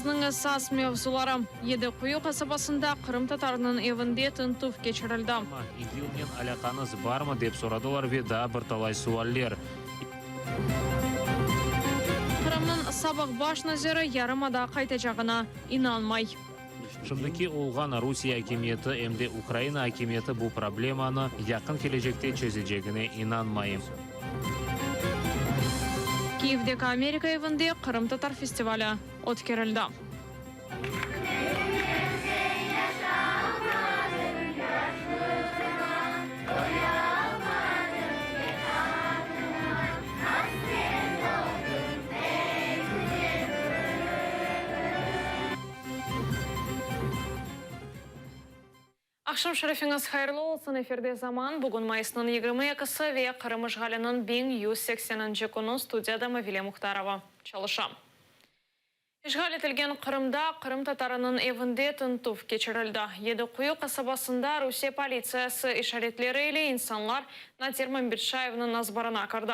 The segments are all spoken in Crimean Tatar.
Haberlerimizniñ esas mevzuları, Yedi Quyu qasabasında qırımtatarnıñ evinde tintüv keçirildi. İGİLnen alâqañız barmı, dep soradılar ve daa bir talay sualler. Qırımnıñ sabıq baş naziri yarımada qaytacağına inanmay. Şimdiki olğan Rusiye akimiyeti em de Ukraina akimiyeti bu problemanı yaqın kelecekte çezecegine inanmayım. Kyivdeki Amerika evinde qırımtatar festivali ötkerildi. Aqşam şerifiñiz hayırlı olsun, efirde Zaman, bugün mayısnıñ 22-si ve Qırım işğaliniñ 1180-nci künü, studiyada Mavile Muhtarova çalışa. İşğal etilgen Qırımda qırımtatarınıñ evinde tintüv keçirildi. Yedi Quyu qasabasında Rusiye politsiyası işaretleri ile insanlar Nadir Mambetşayevniñ azbarına kirdi.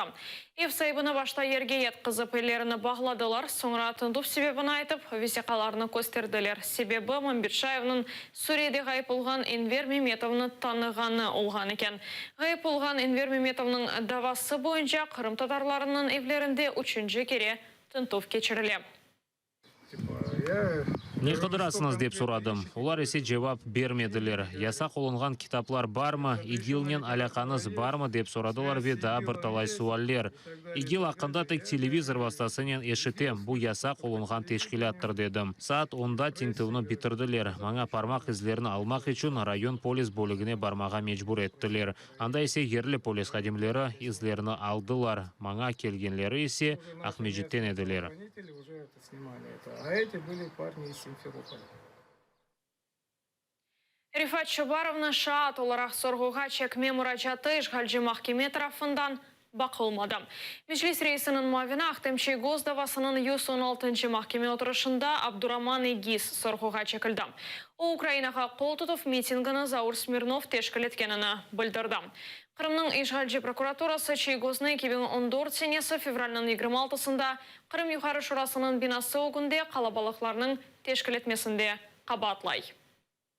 Ev saibini başta yerge yatqızıp, ellerini bağladılar, soñra tintüv sebebini aytıp, vesiqalarnı kösterdiler. Sebebi, Mambetşayevniñ Suriyede ğayıp olğan Enver Memetovnı tanığanı olğan eken. Ğayıp olğan Enver Memetovnıñ davası boyunca qırımtatarlarınıñ evlerinde üçünci kere tintüv keçirile. Ne qıdırasıñız, dep soradım. Olar ise cevap bermediler. Yasaq olunğan kitaplar barmı, İGİLnen alâqañız barmı, dep soradılar ve daa bir talay sualler. İGİL aqqında tek televizor vastasınen eşitem, bu yasaq olunğan teşkilâttır, dedim. Saat onda tintüvni bitirdiler. Maña parmaq izlerini almaq içün rayon polis bölügine barmağa mecbur ettiler. Anda ise yerli polis hadimleri izlerini aldılar, maña kelgenleri ise Aqmescitten ediler. Refat Çubarovnı şaat olaraq sorğuğa çekme muracaatı işğalci mahkeme tarafından baqılmadı. Meclis reisiniñ muavini Ahtem Çiygoz davasınıñ 116-ncı mahkeme oturışında Abduraman Egiz sorğuğa çekildi. O, Ukrainağa qol tutuv mitingini Zaur Smirnov teşkil etkenini bildirdi. Qırımnıñ işğalci prokuraturası Çiygoznı 2014 senesi fevralniñ 26-sında Qırım Yuqarı Şurasınıñ binası ögünde qalabalıqlarnıñ teşkil etmesinde qabaatlay.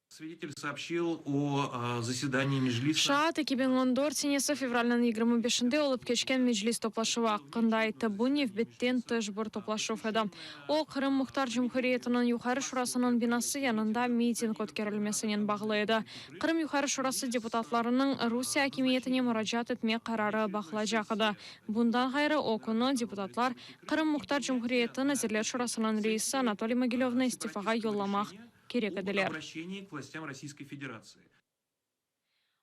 Svedetел soobşçil o zasedaniyi Meclisa. Şaat, 2014 senesi fevralniñ 25-inde olıp keçken Meclis toplaşuvı aqqında ayttı. Bu nevbetten tış bir toplaşuv edi. O, Qırım Muhtar Cumhuriyetiniñ Yuqarı Şurasınıñ binası yanında miting ötkerilmesinen bağlı edi. Qırım Yuqarı Şurası deputatlarınıñ Rusiye akimiyetine muracaat etme qararı baqılacaq edi. Bundan ğayrı, o künü deputatlar Qırım Muhtar Cumhuriyeti Nazirler Şurasınıñ reisi Anatoliy Mogilövnı istifağa yollamaq kerek ediler.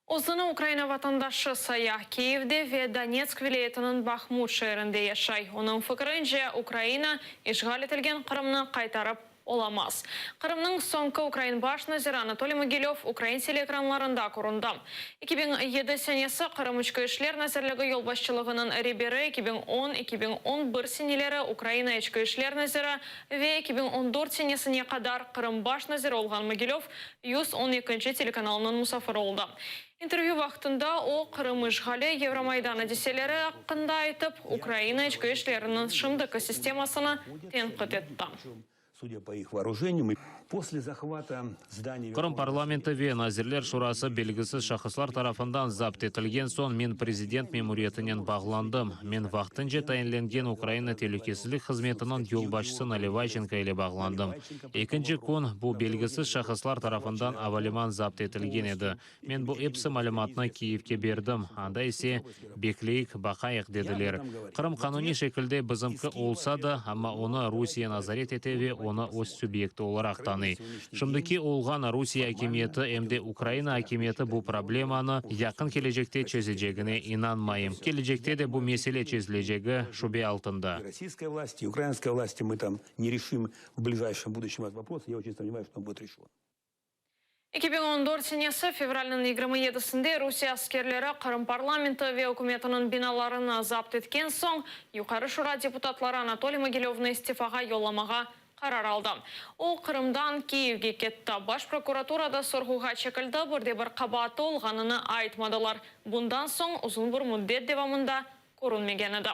Özüni Ukraina vatandaşı saya, Kiyevde ve Donetsk vilâyetiniñ Bahmut şeerinde yaşay. Onıñ fikirince, Ukraina işğal etilgen Qırımnı qaytarıp olamaz. Qırımnıñ soñki ukrain baş naziri Anatoliy Mogilöv ukrain teleekranlarında köründi. 2007 senesi Qırım İçki işler nazirligi yolbaşçılığınıñ reberi, 2010, 2011 seneleri Ukraina İçki işler naziri ve 2014 senesine qadar Qırım baş naziri olğan Mogilöv 112-nci telekanalınıñ musafiri oldı. İntervyü vaqtında o, Qırım işğali, Yevromaydan adiseleri aqqında aytıp, Ukraina içki işleriniñ şimdiki sistemasını tenqit etti. Qırım parlamenti ve Nazirler Şurası belgisiz şahıslar tarafından zapt etilgen soñ men prezident memuriyetinen bağlandım. Men vaqtınca tayinlengen Ukraina telükesizlik hızmetiniñ yolbaşçısı Nalivayçenko ile bağlandım. Ekinci kün bu belgisiz şahıslar tarafından avaliman zapt etilgen edi. Men bu episi malümatnı Kiyevke berdim, anda ise, bekleyik, baqayıq, dediler. Qırım qanuniy şekilde bizimki olsa da, amma onı Rusiye nazaret ete ve onı öz subyekti olaraq tanıy. Şimdiki olğan Rusiye akimiyeti em de Ukraina akimiyeti bu problemanı yaqın kelecekte çezecegine inanmayım. Kelecekte de bu mesele çezilecegi şübe altında. 2014 senesi fevralniñ 27-sinde Rusiye askerleri Qırım parlamenti ve ükümetiniñ binalarını zapt etken soñ, Yuqarı Şura deputatları Anatoliy Mogilövnı istifağa yollamağa qarar aldı. O, Qırımdan Kiyevge ketti. Baş prokuraturada sorğuğa çekildi, bir de bir qabaatı olğanını aytmadılar. Bundan soñ uzun bir müddet devamında körünmegen edi.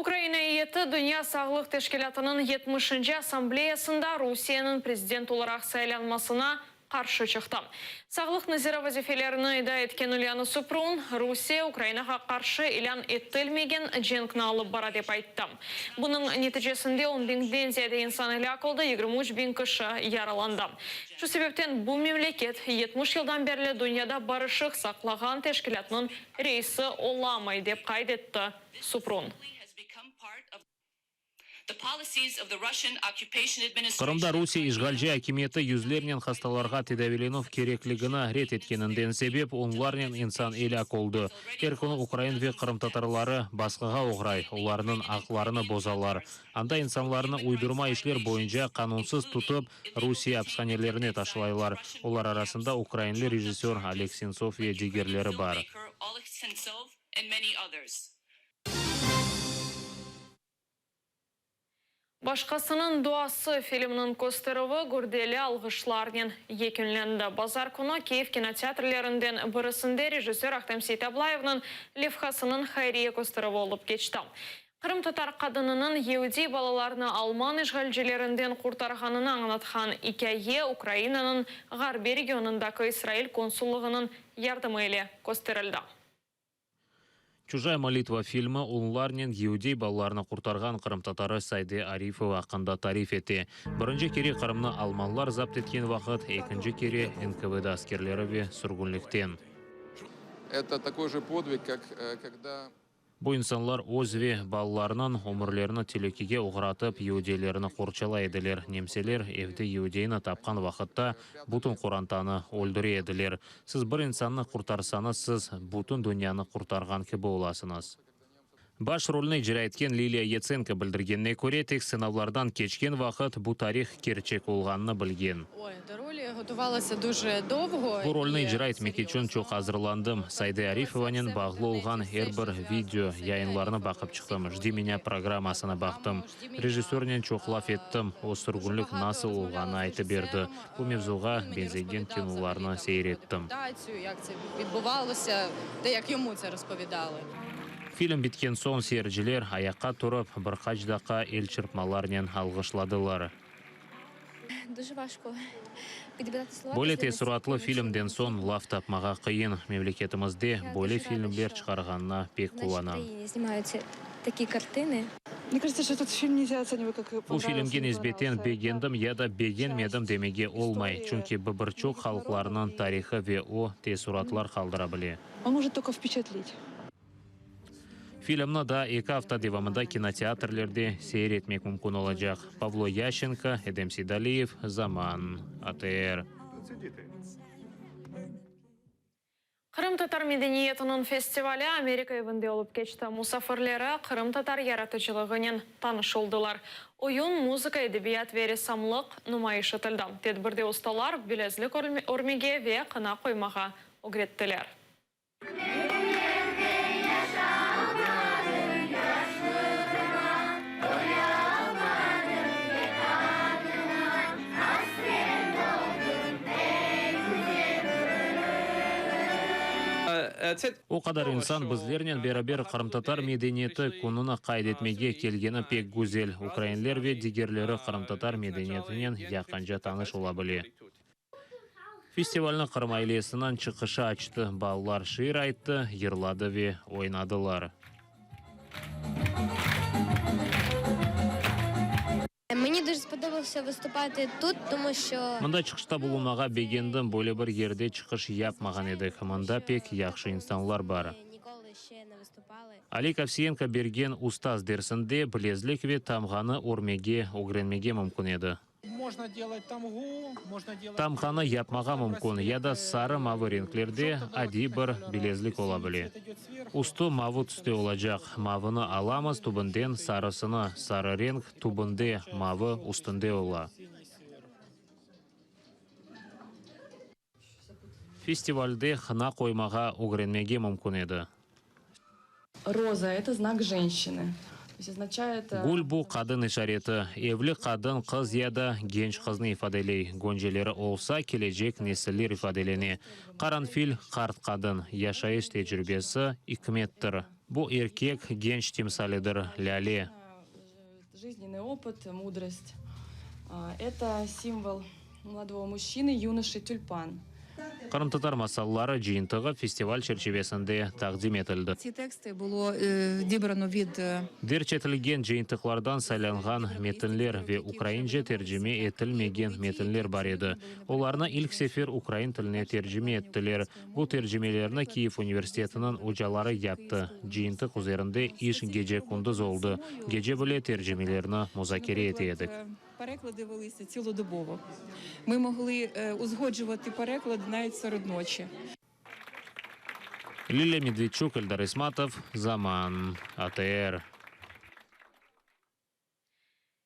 Ukraina eyyeti Dünya sağlıq teşkilâtınıñ yetmişinci assambleyasında Rusiyeniñ prezident olaraq saylanmasına qarşı çıqtı. Sağlıq naziri vazifelerini eda etken Ulyana Suprun, Rusiye Ukrainağa qarşı ilân etilmegen cenkni alıp bara dep ayttı. Bunıñ neticesinde on biñden ziyade insan elâk oldı, 23 biñ kişi yaralandı. Şu sebepten bu memleket 70 yıldan berli dünyada barışıq saqlağan teşkilâtnıñ reisi olamay, dep qayd etti Suprun. Qırımda Rusiye işğalci akimiyeti yüzlernen hastalarğa tedaviylenüv kerekligini red etkeninden sebep onlarnen insan elâk oldı. Er künü ukrain ve qırımtatarları basqığa oğray, olarnıñ aqlarını bozalar. Anda insanlarnı uydurma işler boyunca qanunsız tutıp, Rusiye apishanelerine taşlaylar. Olar arasında ukrainli rejissör Oleg Sentsov ve digerleri bar. Başqasınıñ duası filminiñ kösterüvi gürdeli alğışlarnen yekünlendi. Bazar künü Kyiv kinoteatrlerinden birisinde rejissör Ahtem Seitablayevniñ levhasınıñ hayriye kösterüvi olıp keçti. Qırımtatar qadınınıñ yeudiy balalarını alman işğalcilerinden qurtarğanını añlatqan ikâye Ukrainanıñ ğarbiy regionındaki İsrail konsullığınıñ yardımı ile kösterildi. Çujaya molitva filmi onlarnen yeudiy balalarını qurtarğan qırımtatarı Sayde Arifova aqqında tarif ete. Birinci kere Qırımnı almanlar zapt etken vaqıt, ekinci kere NKVD askerleri ve sürgünlikten. Это такой же подвиг, как когда Bu insanlar öz ve balalarınıñ ömürlerini telükege oğratıp, yeudiylerni qorçalay ediler. Nemseler evde yeudiyni tapqan vaqıtta, bütün qorantanı öldüre ediler. Siz bir insannı qurtarsañız, siz bütün dünyanı qurtarğan kibi olasıñız. Baş rolni icra etken Liliya Yatsenko bildirgenine köre, tek sınavlardan keçken vaqıt bu tarih kerçek olğanını bilgen. Bu rolni icra etmek içün çoq azırlandım. Sayde Arifovanen bağlı olğan er bir video yayınlarını baqıp çıqtım, Jdi menâ programmasını baqtım. Rejissörnen çoq laf ettim, o, sürgünlik nasıl olğanını aytıp berdi. Bu mevzuğa beñzegen kinolarnı seyir ettim. Film bitken soñ seyirciler ayaqqa turıp, bir qaç daqqa el çırpmalarnen alğışladılar. Böyle teessuratlı filmden soñ laf tapmağa qıyın. Memleketimizde böyle filmler çıqarğanına pek quvanam. Bu filmge nisbeten begendim ya da begenmedim demege olmay, çünki bu bir çoq halqlarnıñ tarihı ve o, teessuratlar qaldıra bile. Filmni daa eki afta devamında kinoteatrlerde seyir etmek mümkün olacaq. Pavlo Yaşenko, Edem Seydaliyev, Zaman, ATR. Qırımtatar medeniyetiniñ festivali Amerika evinde olıp keçti. Musafirleri qırımtatar yaratıcılığınen tanış oldılar. Oyun, muzıka, edebiyat ve ressamlıq numayış etildi. Tedbirde ustalar bilezlik örmege ve qına qoymağa ögrettiler. O qadar insan bizlernen beraber Qırımtatar medeniyeti kününi qayd etmege kelgeni pek güzel. Ukrainler ve digerleri qırımtatar medeniyetinen yaqınca tanış ola bile. Festivalni Qırım ailesiniñ çıqışı açtı, balalar şiir ayttı, yırladı ve oynadılar. Mında çıqışta bulunmağa begendim, böyle bir yerde çıqış yapmağan edik, mında pek yahşı insanlar bar. Oleg Ovsiyenko bergen ustaz dersinde bilezlik ve tamğanı örmege ögrenmege mümkün edi. Tamğanı yapmağa mümkün, ya da sarı-mavı renklerde adiy bir bilezlik ola bile. Üstü mavı tüste olacaq. Mavını alamız, tübünden sarısını, sarı renk tübünde, mavı üstünde ola. Festivalde hna qoymağa ögrenmege mümkün edi. Roza, eto znak jenşçiny. To est oznaçaet. Gül bu qadın işareti. Evli qadın, qız ya da genç qıznı ifadeley. Gönceleri olsa, kelecek nesiller ifadelene. Qaranfil, qart qadın. Yaşayış tecribesi, ikmettir. Bu erkek, genç timsalidir, lâle. Жизненный опыт, мудрость. Это символ молодого мужчины, юноши, тюльпан. Qırımtatar masalları cıyıntığı festival çerçivesinde taqdim etildi. Ці тексти було дібрано від Derc etilgen cıyıntıqlardan saylanğan metinler ve ukraince tercime etilmegen metinler bar edi. Olarnı ilk sefer ukrain tiline tercime ettiler. Bu tercimelerni Kiyev universitetiniñ ocaları yaptı. Cıyıntıq üzerinde iş gece-kündüz oldı, gece bile tercimelerni muzakere ete edik. Переклади велися цілодобово. Ми могли узгоджувати переклад навіть серед ночі. Lilâ Medvedçuk, Eldar İsmatov, Zaman, ATR.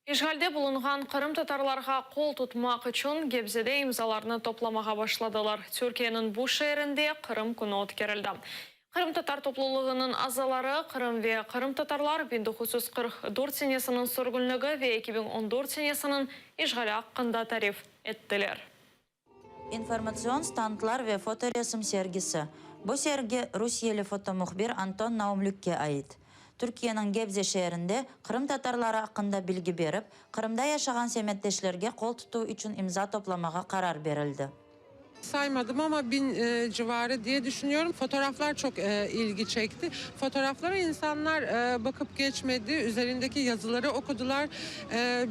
İşğalde bulunğan qırımtatarlarğa qol tutmaq içün Gebzede imzalarnı toplamağa başladılar. Türkiyeniñ bu şeerinde Qırım künü ötkerildi. Qırımtatar toplulığınıñ azaları Qırım ve qırımtatarlar 1944 senesiniñ sürgünligi ve 2014 senesiniñ işğali aqqında tarif ettiler. İnformatsion standlar ve fotoresim sergisi. Bu sergi rusiyeli fotomuhbir Anton Naumlükke ait. Türkiyeniñ Gebze şeerinde qırımtatarları aqqında bilgi berip, Qırımda yaşağan semetdeşlerge qol tutuv içün imza toplamağa qarar berildi. Saymadım ama 1000 civarı diye düşünüyorum. Fotoğraflar çok ilgi çekti. Fotoğraflara insanlar bakıp geçmedi. Üzerindeki yazıları okudular.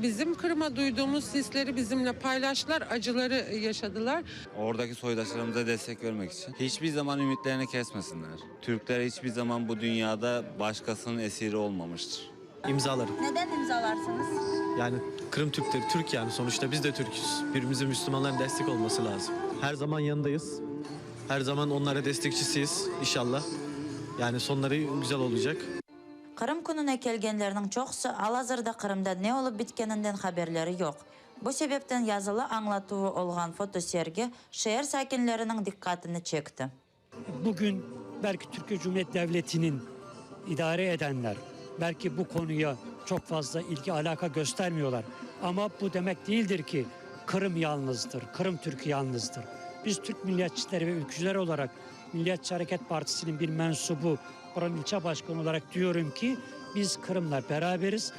Bizim Kırım'a duyduğumuz hisleri bizimle paylaştılar. Acıları yaşadılar. Oradaki soydaşlarımıza destek vermek için hiçbir zaman ümitlerini kesmesinler. Türkler hiçbir zaman bu dünyada başkasının esiri olmamıştır. İmzalarım. Neden imzalarsınız? Yani Kırım Türkleri, Türk yani sonuçta biz de Türküz. Birbirimize Müslümanların destek olması lazım. Her zaman yanındayız. Her zaman onlara destekçisiyiz inşallah. Yani sonları güzel olacak. Qırım kününe kelgenlerniñ çoqusı al-azırda Qırımda ne olıp bitkeninden haberleri yoq. Bu sebepten yazılı añlatuvı olğan fotosergi şeer sakinleriniñ diqqatını çekti. Bugün belki Türkiye Cumhuriyet Devleti'nin idare edenler belki bu konuya çok fazla ilgi alaka göstermiyorlar. Ama bu demek değildir ki Kırım yalnızdır, Kırım Türkü yalnızdır. Biz Türk milliyetçileri ve ülkücüler olarak Milliyetçi Hareket Partisi'nin bir mensubu, buranın ilçe başkanı olarak diyorum ki biz Kırım'la beraberiz,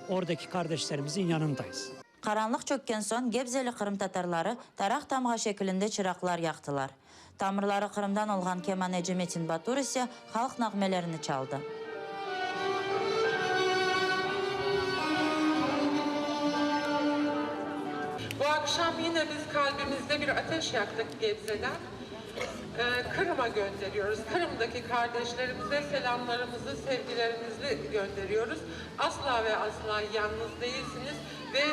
oradaki kardeşlerimizin yanındayız. Qaranlıq çökken soñ Gebzeli qırımtatarları taraq tamğa şekilinde çıraqlar yaqtılar. Tamırları Qırımdan olğan kemaneci Metin Batur ise halq nağmelerini çaldı. Bu akşam yine biz kalbimizde bir ateş yaktık Gebze'den. Kırım'a gönderiyoruz. Kırım'daki kardeşlerimize selamlarımızı, sevgilerimizi gönderiyoruz. Asla ve asla yalnız değilsiniz ve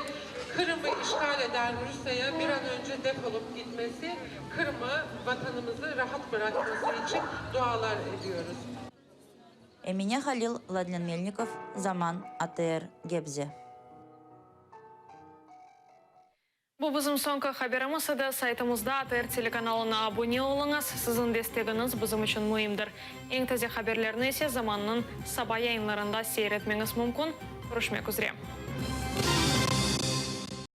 Kırım'ı işgal eden Rusya'ya bir an önce defolup gitmesi, Kırım'ı, vatanımızı rahat bırakması için dualar ediyoruz. Emine Halil, Vladlen Melnikov, Zaman, ATR, Gebze. Bu bizim soñki haberimiz edi. Saytımızda ATR telekanalına abune oluñız. Siziñ destegiñiz bizim içün müimdir. Eñ taze haberlerni ise Zamannıñ saba yayınlarında seyir etmeñiz mümkün. Körüşmek üzre.